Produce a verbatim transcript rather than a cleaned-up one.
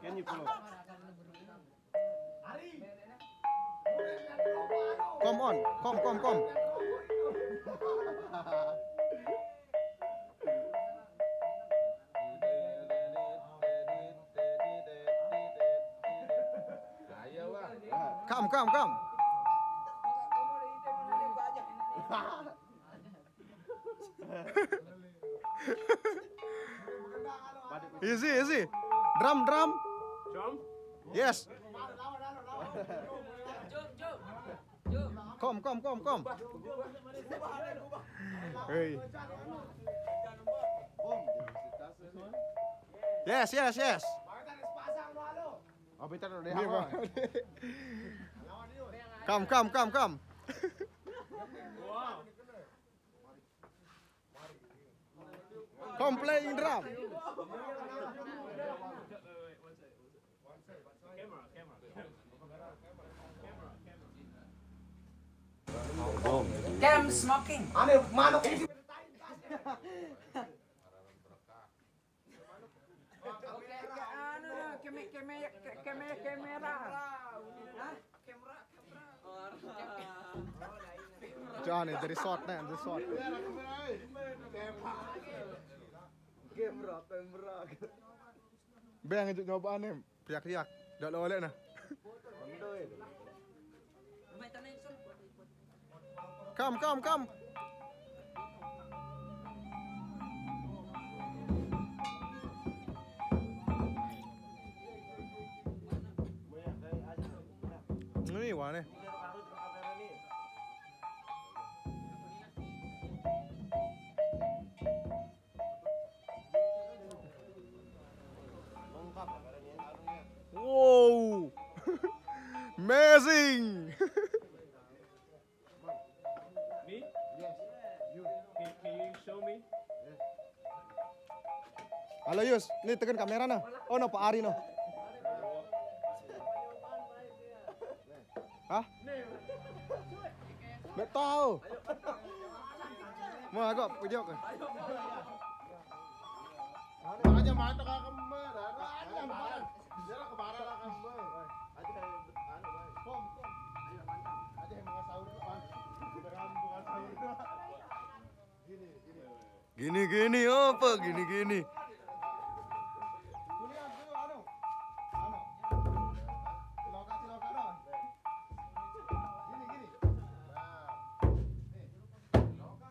Can you follow? Come on, come, come, come. Come, come, come. Easy, easy. Drum, drum. Drum? Yes. Come, come, come, come. Hey. Yes, yes, yes. Oh, pintar udah. Iya, Bang. Come, come, come, come. Come playing drum. Cam smoking. Aneh, manuk ini. Oke, anu, keme-, keme-, ke-, keme-, kamera. Hah? Jangan ya, jadi shot nih, jadi shot. Kamera, kamera. Bang, nyoba nih, riak-riak. Dak lo oleh nah. Come, come, come. Ini mana? Wow. Amazing. Me? Yes. You. Can, can you show me? Yes. Halo Yus, ini tekan kamera nah. Oh no, Pak Ari no. Hah? Nggak tahu. Mau aku video ke? Aja mata kakak kembar, aja mata. Dia lah kembar lah kembar. Aja kayak anu, Bang. Pom, pom. Ayo mantap. Aja yang mau sahur, Bang. Beneran bukan sahur. Gini, gini. Gini-gini apa? Gini-gini. Kuliah dulu, anu. Anu. Cilaka, cilaka, anu. Gini, gini. Nah. Nih. Cilaka.